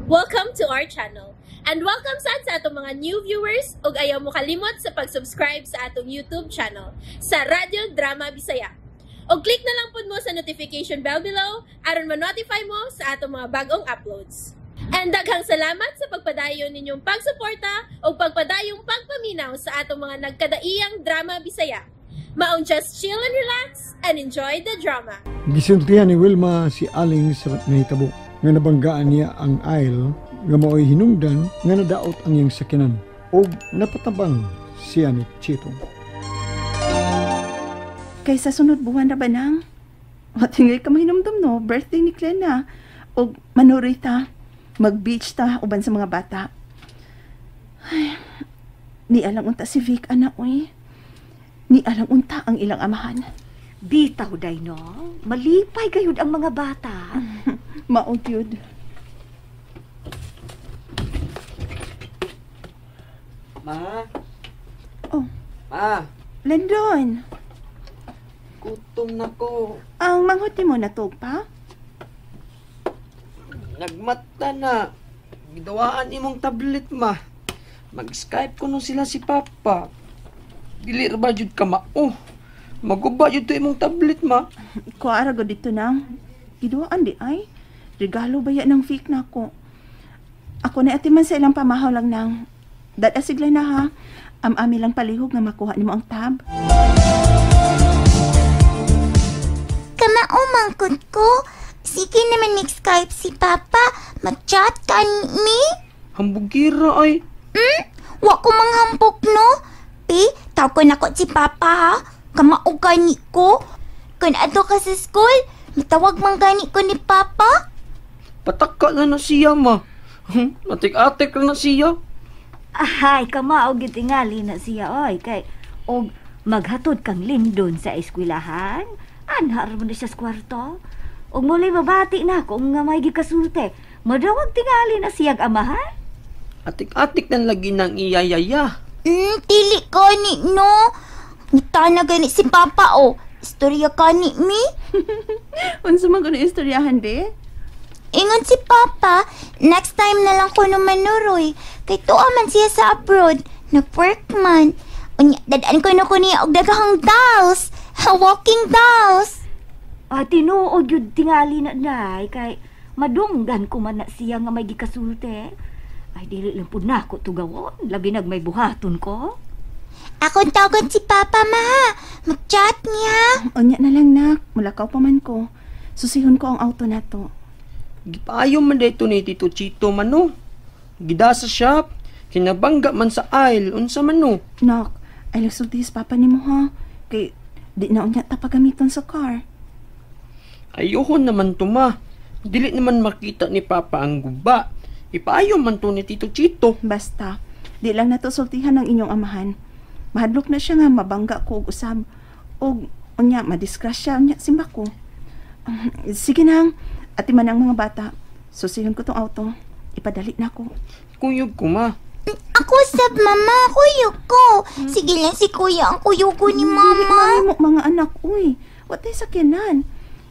Welcome to our channel. And welcome sad sa atong mga new viewers ug ayaw mo kalimot sa pag-subscribe sa atong YouTube channel sa Radyo Drama Bisaya. Og click na lang pud mo sa notification bell below aron ma-notify mo sa atong mga bagong uploads. And daghang salamat sa pagpadayon ninyong pagsuporta ug pagpadayong pagpaminaw sa atong mga nagkadaiyang drama Bisaya. Maong just chill and relax and enjoy the drama. Gisultihan ni Wilma si Aling sa nahitabo nga nabanggaan niya ang aisle nga maoy hinungdan nga nadaot ang iyang sakyanan ug napatabang siya ni Chito. Kay sa sunod buwan na ba nang? O tingay ka mahinumdum no, birthday ni Klena. O manuroy ta, mag-beach ta uban sa mga bata. Ay, ni alang unta si Vic, ana oy. Ni alang unta ang ilang amahan. Bitaw day no, malipay gayud ang mga bata. Mao gyud. Ma? Oh. Ma, Lendon, gutom na ko. ang manghuti mo natug pa? Nagmata na. Gidawaan imong tablet, ma. Mag-Skype ko no sila si Papa. Dili ra ba jud ka mao? Maguba jud to imong tablet, ma. Kuara go dito nang. Giduaan di ay. Regalo ba yan ng fake na ako? Ako na atiman sa ilang pamahaw lang nang. Dada sigla na ha. Am-ami lang palihog nga makuha nimo ang tab. Kamao mangkot ko. Sige naman mag-Skype si Papa. Mag-chat ka mi. Hambugira ay. Wa ko manghambog no. Pi, tawag na ko si Papa ha. Kamao gani ko. Kun adto ka sa school, matawag man gani ko ni Papa. Pataka na na siya, ma. Atik-atik na na siya. Ahay, kamao gyud tingali na siya oy kay og maghatod kang Lindon sa eskwelahan. Anha ra man na siya sa kwarto. Og muli mabati na kung nga may gikasulte. Madawag tingali na siyag amahan. Atik-atik na lagi nang iyayaya. Dili gani no. Ngita na gani si Papa oh. Istorya gani mi. Unsa man kuno istoryahan be? Ingon si Papa, next time na lang ko manuroy. Kay tuwa man siya sa abroad, nag-work man. Unya, dadaan ko na ko niya og daghang dolls. Walking dolls. Ah, tinuod gyud tingali na nay kay madunggan ko man na siya nga may gikasulte. Ay dili lang pud nako tugawon, labi nag may buhaton ko. Akong tawagan si Papa, ma. Mag-chat niya. Unya na lang nak, mulakaw pa man ko. Susihon ko ang auto na to. Gipaayo man dito ni Tito Chito man no. Gida sa shop, kinabangga man sa aisle, unsa man no. Nak, ay sulti sa papa nimo ha. Kay di na unya ta pagamiton sa car. Ayoko naman to, ma. Dili naman makita ni Papa ang guba. Ipaayo man to ni Tito Chito. Basta, di lang nato sultihan ang inyong amahan. Mahadlok na siya nga mabangga ko og usab. Og unya madisgrasya unya simba ko. Sige nang, ati man ang mga bata. Susihon ko tong auto. Ipadali na ko. Kuyog ko, ma. Ako sab, mama. Kuyog ko. Sige lang si kuya ang kuyog ko ni mama. Dili mo mga anak, uy. Watay sakyanan.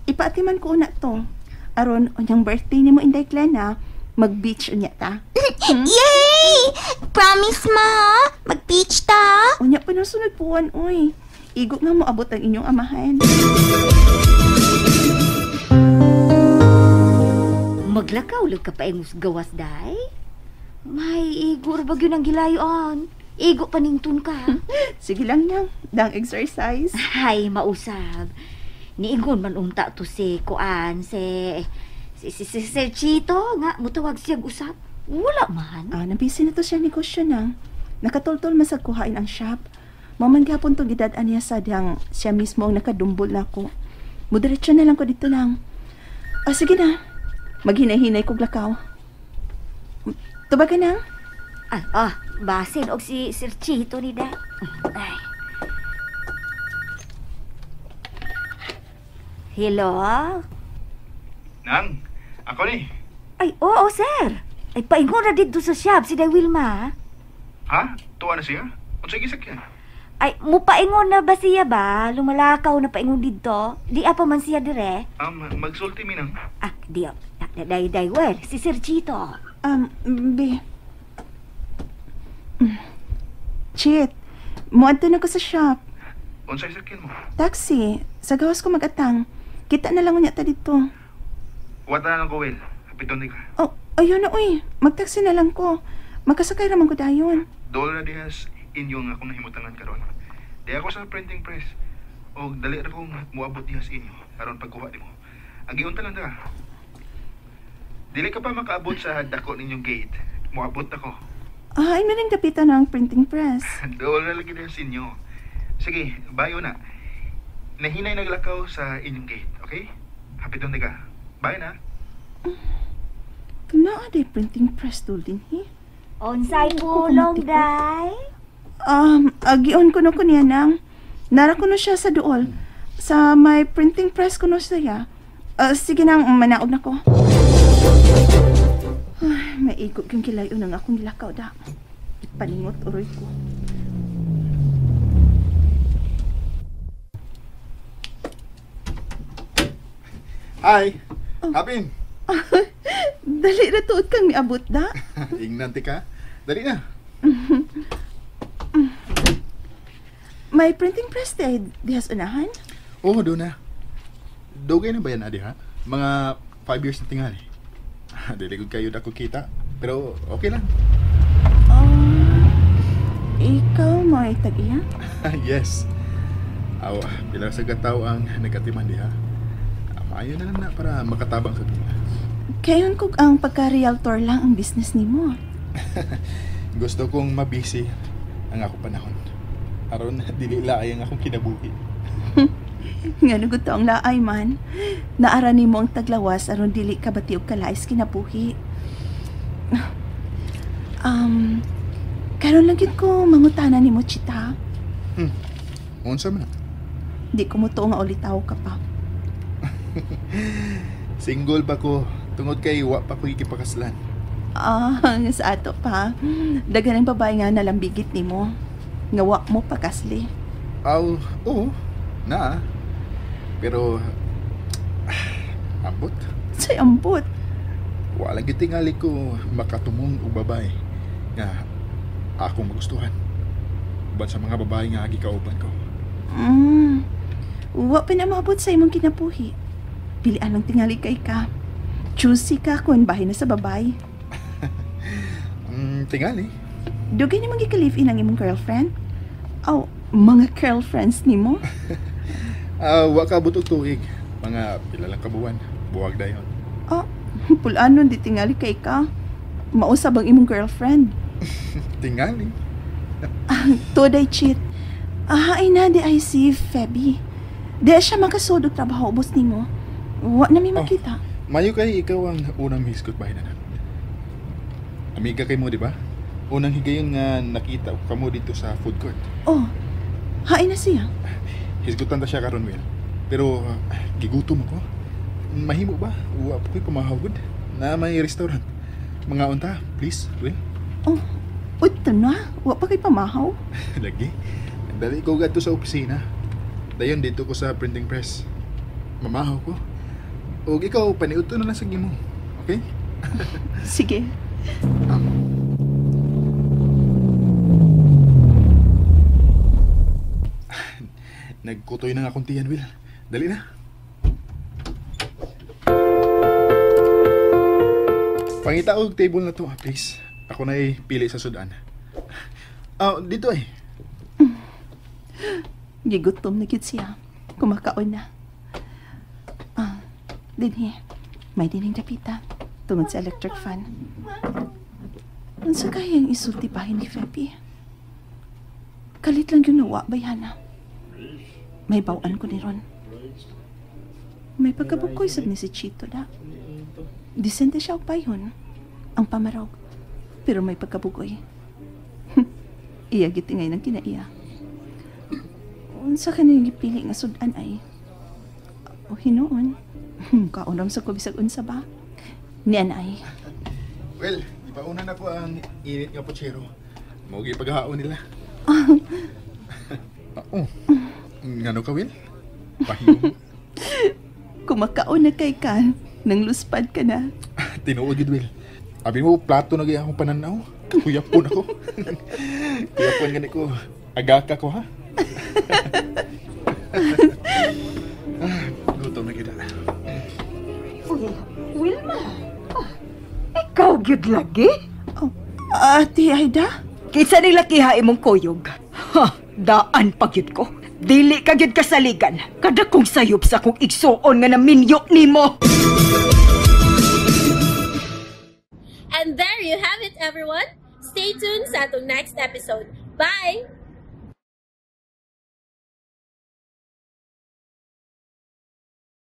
Ipaatiman ko una to. Aron, unyang birthday ni mo Inday Klena, mag-beach unya ta. Yay! Promise, ma, ha? Mag-beach ta, ha? Unya pa nang sunod buwan, uy. Igo nga mo abot ang inyong amahan. Maglakaw lang ka pa imong gawas day. May igo ra ba gyud ang gilayon? Igo paningtun ka. Sige lang nang, dang exercise. Hay mausab. Niingon man unta to si kuan si si si, si, si Chito nga mutawag siya usab. Wala man. Ah, nabisi na to siya negosyo nang. Nakatultol man sa kuhain ang shop. Maman gihapon to gidad-an niya sa diyang siya mismo ang nakadumbol na ako. Mudiretso na lang ko dito lang. Ah, sige na. Maghinay-hinay kog lakaw. Tubag ka na. Basin og si Sir Chito ni da. Ay. Hello? Nang, ako ni. Ay, oo, sir. Ay, paingon na dito sa shop si Day Wilma. Ha? Tuwa na siya? Unsa gisakyan? Ay, mupaingon na ba siya ba? Lumalakaw na paingon dito. Di apa man siya dire. Magsulti mi nang. Ah, di. Day, day, well, si Sir Chito. Be. Chit, muadto na ko sa shop. Unsay sakyan mo? Taxi, sa gawas ko magatang. Kita na lang unya ta dito. Wata na lang ko, Will. Hapiton di ka. Oh, ayun na, uy. Magtaxi na lang ko. Magkasakay raman ko dayon. Dool na dihas inyo nga akong nahimutangan karon. Di ako sa printing press. O dali ra kong muabot dihas inyo aron pagkuha nimo. Agiunta lang da. Dili ka pa makaabot sa dako ninyong gate. Muabot ako. Ay, may nang dapitan ang printing press. Dool na lagi dihas inyo. Sige, bayo na. Nahinay naglakaw sa inyong gate, okay? Hapiton di ka. Bye na. Naa day printing press dul din, he? Unsay pulong, day? Agion ko no ko niya nang. Nara ko no siya sa duol. Sa may printing press ko no siya. Sige nang, manaog na ko. Ay, maigo yung kilayo ng akong gilakaw da. Ipaningot uroy ko. Hi! Oh. Hapin! Dali na tuod kang miabot da. Ingnan ti ka. Dali na. May printing press di dihas unahan? Oo, doon na. Dugay na ba yan, adi ha? Mga 5 years na tingali. Dili ko kayo dako kita. Pero okay lang. Ikaw may tag-iya? Yes. Aw, pila sa kataw ang nagatiman diha. Maayo na lang na para makatabang sa pila. Kayon kog ang pagka-realtor lang ang business nimo. Gusto kong mabisi ang ako panahon. Aron dili laay ang akong kinabuhi. Ngano gud ang laay man. Naara nimo ang taglawas aron dili ka bati og kalais kinabuhi. Karon lang gid ko mangutana nimo, Chita. Unsa man? Di ko motuo nga ulitaw ka pa. Single pa ko tungod kay wa pa ko gipakaslan. Sa ato pa. Daghan ang babae nga nalambigit nimo. Nga wa mo pakasli. Aw, oo. Na. Pero ambot. Say ambot. Wala gyud tingali ko makatumong og babae nga akong magustuhan. Uban sa mga babae nga gikauban ko. Wa pa na maabot sa imong kinabuhi. Pilian lang tingali kay ka. Choosy ka kung bahin na sa babae. Tingali. Dugay ni magika-live-in ang imong girlfriend? Oh, mga girlfriends nimo? Wa ka abot og tuig. Mga pila lang ka buwan. Buwag dayon. Oh, pulanon di tingali kay ka. Mausab ang imong girlfriend. Tingali. Today cheat. Ay na di ay si Feby. Di siya makasod og trabaho ubos nimo. Wa na mi makita. Mayo kay ikaw ang unang hisgot bahin na. Amiga kay mo, di ba? Unang higayon nga nakita ko kamo dito sa food court. Oh, hain na siya. Hisgutan ta siya karon, Will. Pero gigutom ako. Mahimo ba? Wa pa ko'y pamahawgod na may restaurant. Mga unta, please, Will. Oh, udto na. Wa pa kay pamahaw. Lagi. Dali ko gadto sa opisina. Dayon dito ko sa printing press. Mamahaw ko. Og ikaw, paniudto na lang sa gimo. Okay? Sige. Nagkutoy na nga akong tiyan, Will. Dali na. Pangita og table na to, please. Ako na pili sa sudan. Dito eh. Gigutom na gid siya. Kumakaon na. Dinhi. May dining dapita. Tungod sa electric fan. Unsa kayang isulti bahin ni Feby? Kalit lang yung nawa, bayana. May bawaan ko ni Ron. May pagkabukoy sab ni si Chito da. Disente siya og payhon. Ang pamarog. Pero may pagkabugoy. Iya gitingay ng kinaiya. Unsa ka nang gipili nga sudan ay? O hinuon. Kaunam sa ko bisag unsa ba? Niyan ay. Well, ipauna na ko ang init nga pochero. Mao gyud paghaon nila. Oh. Ngano ka, Will? Pahimo. Kumakaon na kay ka, nang luspad ka na. Tinuod gyud, Will. Abi mo, plato na gaya akong pananaw. Kuyapon ako. Kuyapon gani ko. Agaka ko, ha? Ah, gutom na kita. Uy, Wilma. Ah, ikaw gyud lagi? Oh, Ate Aida? Kinsa ni lakiha imong kuyog? Ha, daan pa gyud ko. Dili ka gyud kasaligan. Kada kong sayop sa akong igsuon nga naminyo nimo. And there you have it, everyone. Stay tuned sa atong next episode. Bye!